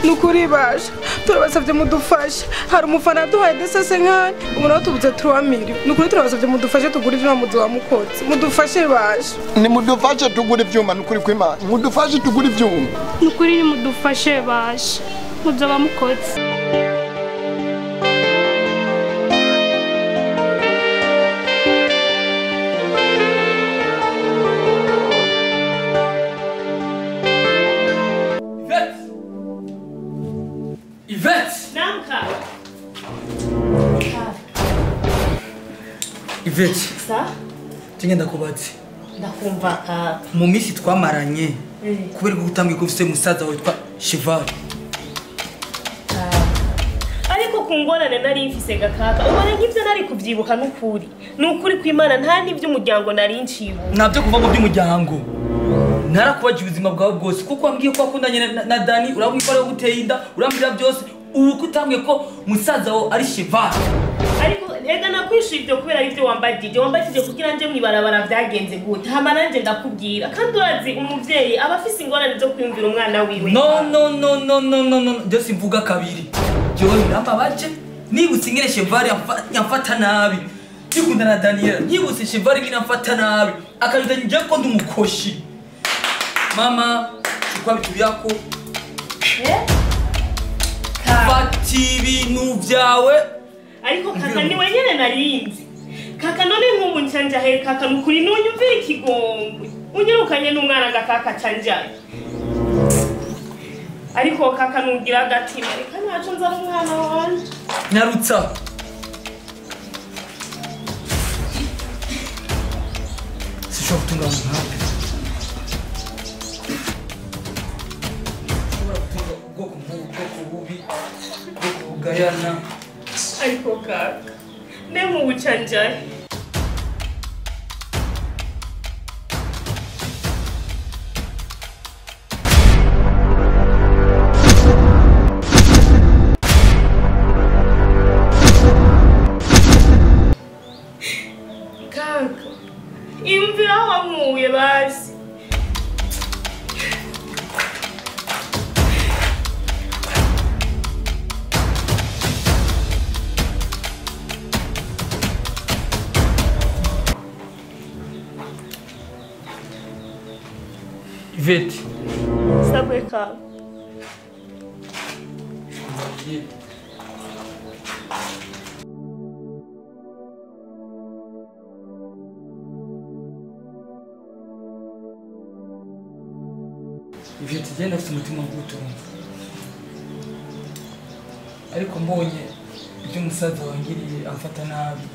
Nukuri basha turabasavye mudufashe hari umufana duhaye desese nkani ubu nawe tubuze 3 million nukuri turabasavye mudufashe tugure ivyuma muzoba mukoze mudufashe basha ni mudufashe tugure ivyuma nukuri kw'Imana mudufashe tugure ivyuma nukuri ni mudufashe basha muzoba mukoze. Ivete. Sa? Tugenda kubatse. Ndakumva ka. Mu minsi twamaranye kubera gutambwe ko ufite musaza witwa Cheval. Ariko kungorane nari mfise gakaka. Ubona nk'ivyo nari kuvyibuka n'ukuri. N'ukuri kw'Imana nta n'ivyo umuryango nari ncibu. Navyo kuva mu by'umuryango. Narakubaje ubuzima bwawe bwose kuko wambwiye ko wakundanye na Dani, urabwira ko ari guteye inda, urambwira byose. Ubu kutambwiye ko musaza wawe ari Cheval. Ariko ega nakwishuye ibyo kubera ibyo wambagije wambagije kugira nje mwibarabara byagenze gute hama nanje ndakubwira kandi urazi umuvyeyi aba afise ingorane zo kwiyumvira umwana wiwe. No no no no no no no je simvuga kabiri jewe birambabaje nibutse ingene Cheval yamfata nabi nikunda na Daniel nibutse Cheval ingene amfata nabi akajuta nje ko ndi umukoshi. Mama chukua vitu vyako fata ibintu vyawe. Ariko kaka ni wenyene narinzi kaka none nk'ubu ncanja he kaka nukuri nunyumvira ikigongwe unyirukanye n'umwana gakaka canja ariko kaka nugira agatima reka ntaco nzara umwana wanje nyarutsa. Sishobora gutunga nkawe ushobora gutunga ubwoko nk'ubu bwoko bubi bwoko bugayana. Ariko kaka ne nk'ubu canja kaka imvira wankuye basi. Ivete. Sabwe kaka. Ivete jye afite umutima w'ubutunzi ariko mbonye ibyo umusaza wangiriye amfata nabi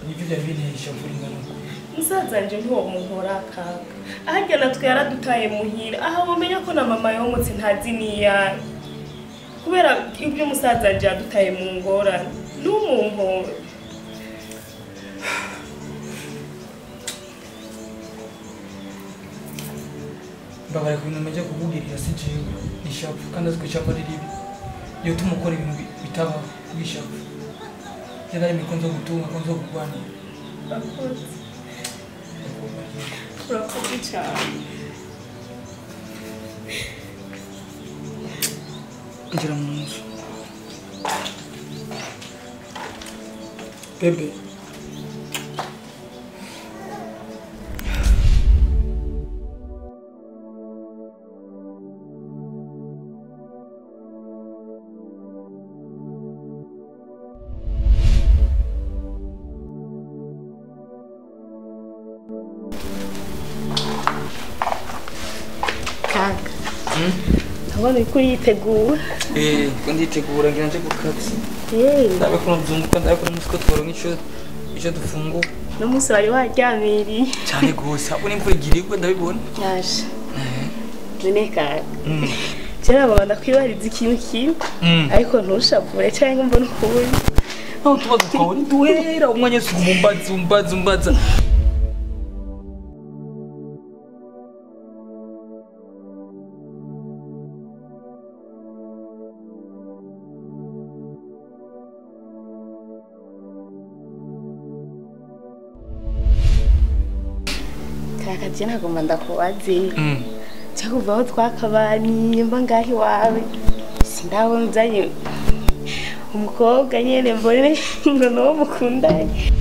nibyo byari bintesha mvura ingano. Musaza nje ntiwo muhora kaka ahajya natwe yaradutaye muhira aha womenya ko na mama yomutse ntazi niyayo kubera ibyo musaza nje yadutaye mu ngorane n'umumpore. Mbabare kubintu majya kukubwirira si jewe ni ishavu kandi azi ko ishavu ari ribi iyo tumukora ibintu bitabaho bw'ishavu njye nari ko nzo gutunga ko nzo kurwanira. Urakoze urakoze cyane. Injira mu nzu bebe. Kaka ndabona uriko uritegura. Ko nditegura ngira nje gukatsa. Ndabe ko nzunguka ndabe ko n'umunsi ko tworonka ico dufungura. N'umunsi wari waryamiriye cyane gose ahubwo n'imvura igira igwe ndabibona. Yaje none kaka kera baba ndakwibariza ikintu kimwe ariko ntushavure cyangwa mbone ukundi. Aho tubazo twawe ntiduhera umwanya wose umbaza umbaza umbaza. Kaka je nagomba ndakubaze. Cyakuva aho twakabaniye mba ngaho iwawe. Sindabona uzanye umukobwa nyene mbone ngo nuwo mukundanye.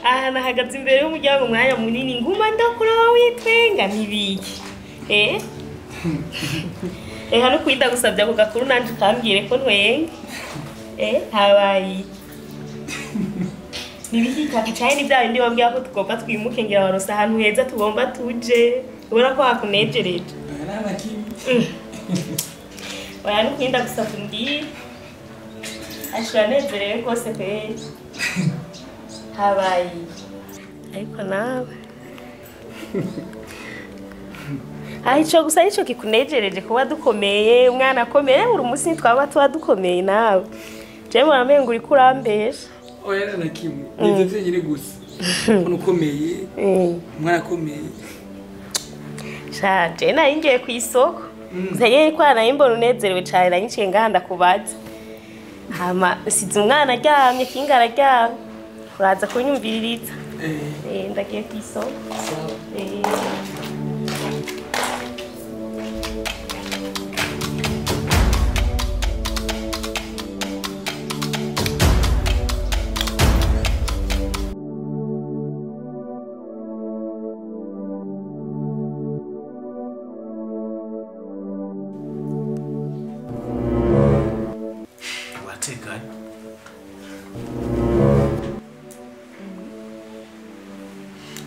Aha nahagaze imbere y'umuryango umwanya munini nguma ndakura witwenga nibiki. Eh? Hano kwita gusabya ku gakuru nanje ukambwire ko ntwenga. Habaye. Nibiki kaka cyane ni bya bindi wambwira ko tugomba twimuke ngira warosa ahantu heza tugomba tuje. Ubona ko hakunejereje. Oya no kwinda gusabya umbwire. Ashira nezerewe rwose kweri. Habaye. Ariko nawe. Ico gusa nico kikunejereje kuba dukomeye, umwana akomeye, buri munsi twaba tuba dukomeye nawe. Je muramenga uri kurambesha. Oya na kimwe. Nivyo vyenyine gusa. Umuntu ukomeye, umwana akomeye. Sha, je nari ngiye kw'isoko. Gusa nyene ko nari mbona unezerewe cane nari nciye ngaha ndakubaza. Hama nsize umwana aryamye, kinga araryamye. Uraza kunyumviririza. Ndagiye kw'isoko. Sawa.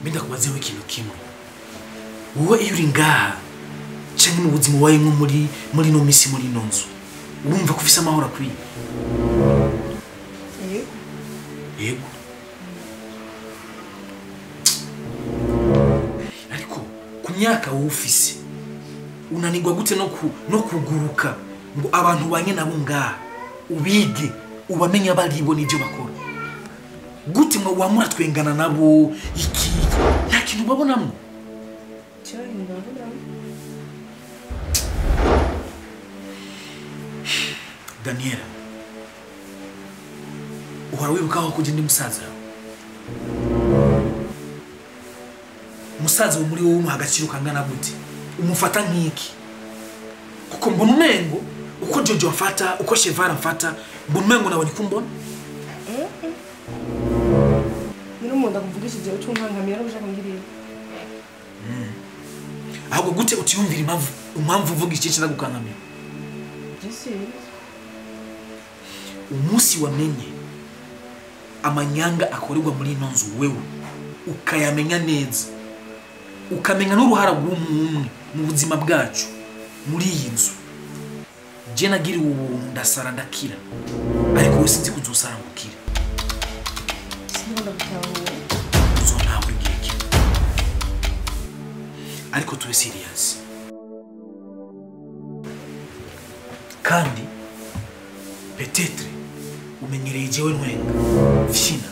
Ndakubazeho ikintu kimwe. Wowe iyo uri ngaha canke mu buzima wayemwo muri no misi muri ino nzu, urumva ko ufise amahoro akwiye? Yego. Yego. Ariko ku myaka wowe ufise unanirwa gute no kuguruka ngo abantu banye nabo ngaha ubige ubamenye abaribo n'ivyo bakora? Gute mwa wamura twengana nabo iki nta kintu babonamwo? Daniela, uhora wibuka aho kujya ndi musaza? Musaza wo muri wowe umuha agaciro kangana gute? Umufata nk'iki? Kuko mbona umengo uko Jojo amfata, uko Chevara amfata, mbona umengo nawe nikumbona? Nyir'umuntu akuvugishije ucunkankamira no gushaka ngiriye. Ahubwo gute utiyumvira impamvu uvuga iki cyagukankamira? Umunsi wamenye amanyanga akorerwa muri ino nzu wewe ukayamenya neza, ukamenya n'uruhara rw'umwe mu buzima bwacu muri iyi nzu. Je nagiriwe ubuntu ndasara ndakira, ariko we sinzi kuzosara ngukira. Uzontabura igihe kimwe, ariko tube serious. Kandi peut-être umenyereye jewe ntwenga fyina,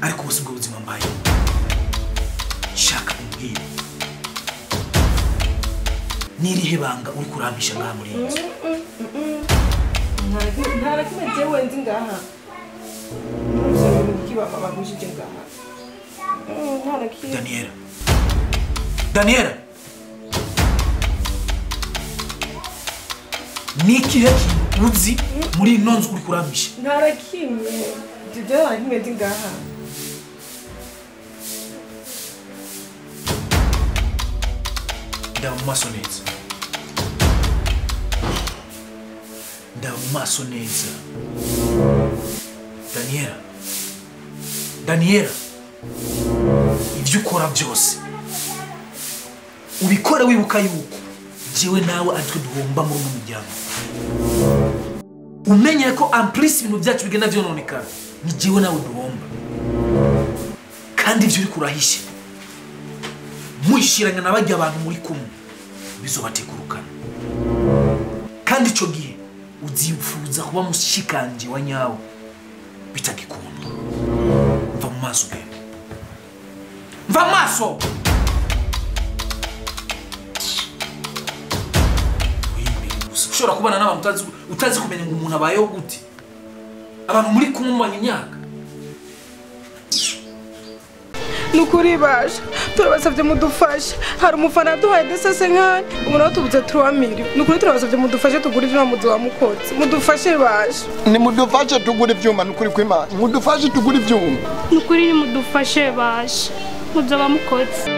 ariko ubu sibwo buzima mbaye. Shaka umbwire n'irihe banga uri kurampisha ngaha muri iyi nzu? Nta kimwe jewe nzi ngaha. Daniela, Daniela, ni ikihe kintu uzi muri ino nzu uri kurampisha? Nta kimwe jewe nta kimwe nzi ngaha. Ndaba mu maso neza, ndaba mu maso neza. Daniela, Daniela, ibyo ukora byose ubikora wibuka yuko jewe nawe aritwe duhomba muri uno muryango. Umenye ko en plus ibintu byacu bigenda vyononekara, ni jewe nawe duhomba. Kandi ivyo uri kurahisha muhishiranya n'abajya abantu muri kumwe bizobatekurukana. Kandi ico gihe uzipfuza kuba mushikanje wa nyawe bitagikunda. Mva mu maso genda. Mva mu maso! Ushobora kubana n'abantu utazi kumenya ngo umuntu abayeho gute. Abantu muri kumwe mubanye imyaka. Nukuri basha turabasavye mudufashe hari umufana duhaye desese nkani ubu nawe tubuze 3 million nukuri turabasavye mudufashe tugure ivyuma muzoba mukoze mudufashe basha nimudufashe tugure ivyuma nukuri kw'Imana mudufashe tugure ivyuma nukuri nimudufashe basha muzoba mukoze.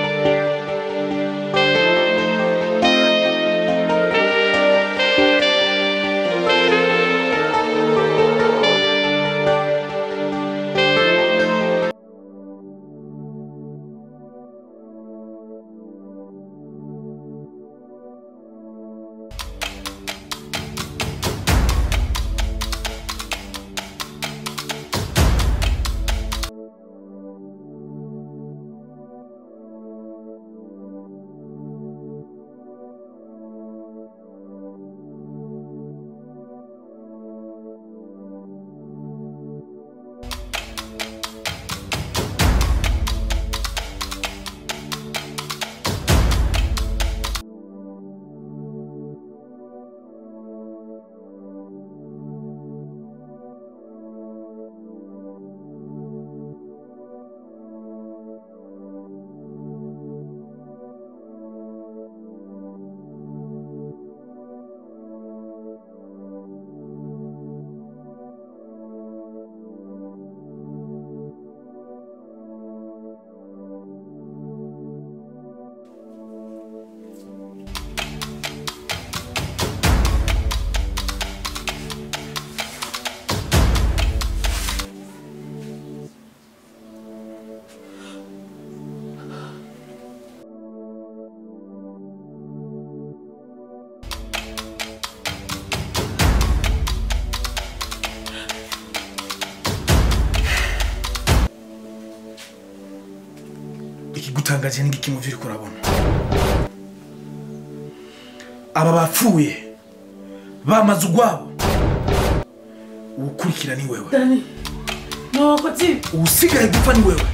Ikigutangaje n'igiki mu byo urabona aba bapfuye bamaze ugwabo ukurikira ni wewe Dani no koti usigaye gupfa ni wewe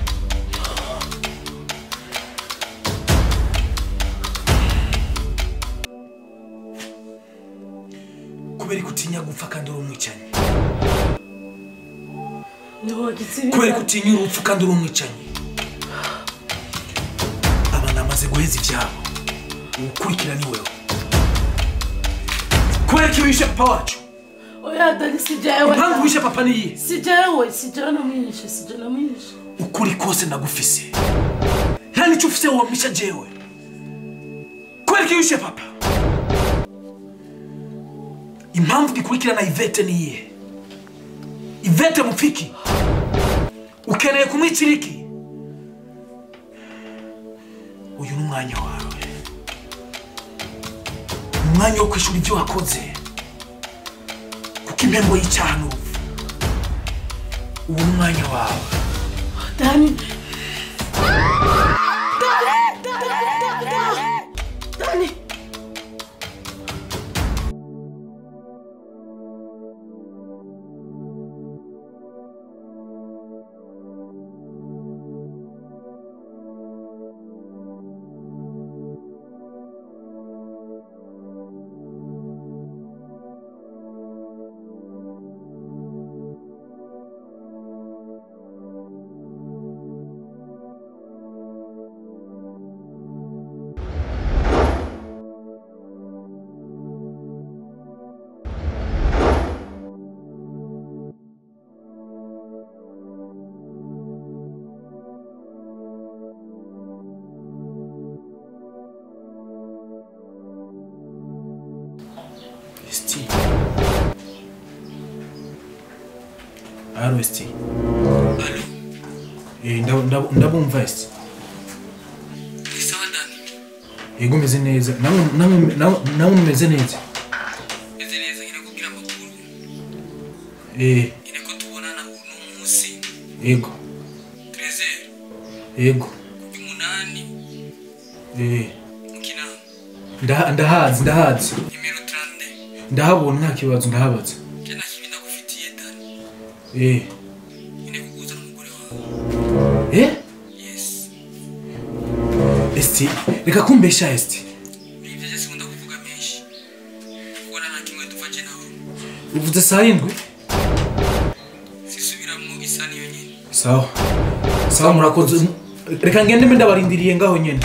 kubera kutinya gupfa kandi uri umwicanyi no gitsi kubera kutinya urupfu kandi uri umwicanyi amaze guheza ivyabo ukurikira ni wewe kubera ko wishe papa wacu oya Dani si jewe impamvu wishe papa ni iyihe si jewe si jewe namwishe si jewe namwishe ukuri kose ndagufise nta nico ufise wamisha jewe kubera ko wishe papa impamvu gikurikira na Ivete ni iyihe Ivete mupfiki ukeneye kumwicira iki uyu ni umwanya wawe umwanya wo kwishura ibyo wakoze kuko impembo y'icyaha ni urupfu uwo ni umwanya wawe Dani Dani Dani Dani ST. Alo ST. Alo. Ndabumva ST. Ni sawa Dani. Yego meze neza. Namwe meze neza. Meze neza nyine kubwira amakuru. Nyine ko tubonana uno munsi. Yego. 13. Yego. Ku 8. Mukina. Ndahazi ndahazi. Nimero 32. Ndahabona nta kibazo ndahabaza. Jana kibi ndagufitiye Dani. Nyine kuguza n'umugore wawe. Yes. ST, reka kumbesha ST. Ibyo byose nkunda kuvuga menshi. Kuko nta kimwe dupfa je nawe. Uvuze saa 7? Kabisa niyo nyene. Sawa. Sawa murakoze. Reka ngende mbe ndabarindiriye ngaho nyene.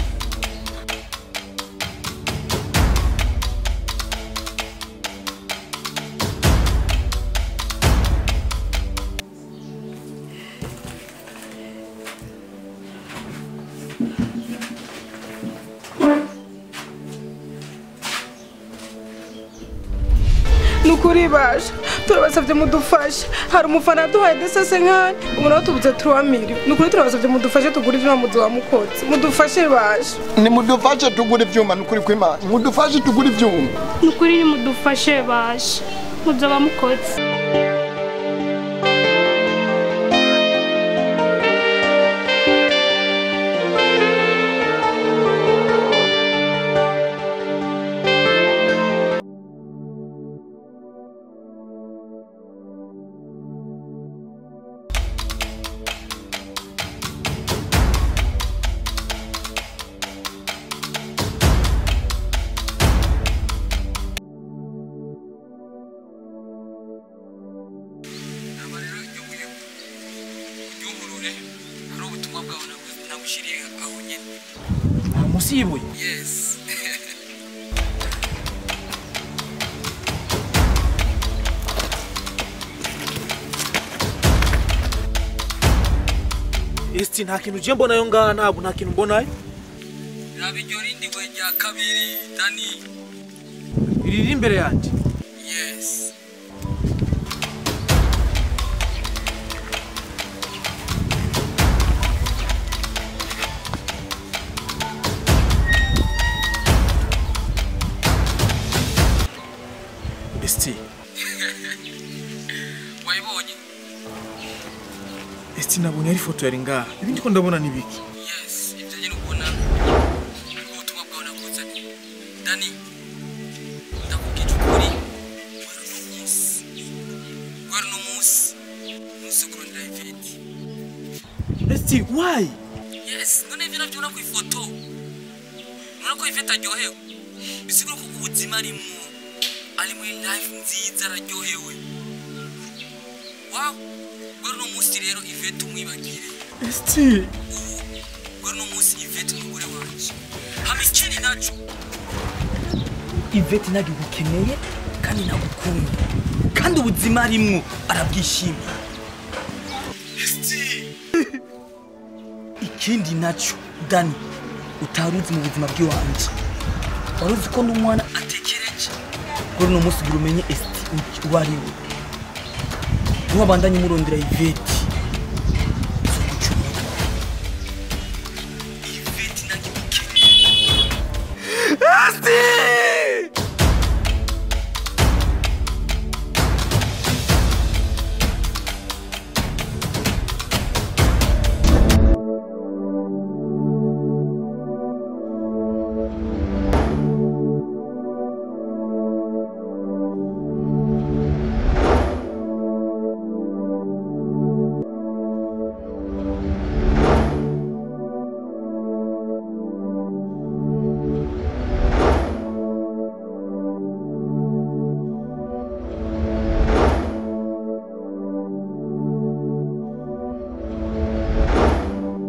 Nukuri basha turabasabye mudufashe hari umufana yaduhaye desese nkani ubu nawe tubuze 3 million nukuri turabasabye mudufashe tugure ivyuma muzoba mukoze mudufashe basha Nimudufashe tugure ivyuma nukuri kw'Imana mudufashe tugure ivyuma Nukuri nimudufashe basha muzoba mukoze. Musibuye. Yes. Esti nta kintu je mbonayo ngaha ntabwo nta kintu mbonayo. Raba iryo rindi buye rya kabiri Dani. Iriri imbere yanje. Yes. Esti. Wayibonye? Esti nabonye ari foto yari ngaha. Ibindi ko ndabona ni biki? Yes, ibyo nyine ubona. Ubutumwa bwawe nakuzaniye. Dani, ndakubwije ukuri. Gwari no munsi. Munsi kurondera Ivete. Esti, why? Yes, none ivyo navyo ubona ku ifoto. None ko Ivete aryohewe. Bisigura ko ubuzima arimwo. Ari muri life nziza araryohewe. Wow! Gwari no munsi rero Ivete umwibagire. Esti. Gwari no munsi Ivete umugore wanje. Hama ikindi naco. Ivete nagigukeneye kandi nagukunda. Kandi ubuzima arimwo arabwishimiye. Esti. Ikindi naco Dani utaruzi mu buzima bw'iwanje. Waruzi ko n'umwana atekereje. Gwari no munsi ugira umenye Esti uwo ari we. Niwabandanye murondera Ivete. Ivete nagigukeneye. Esti!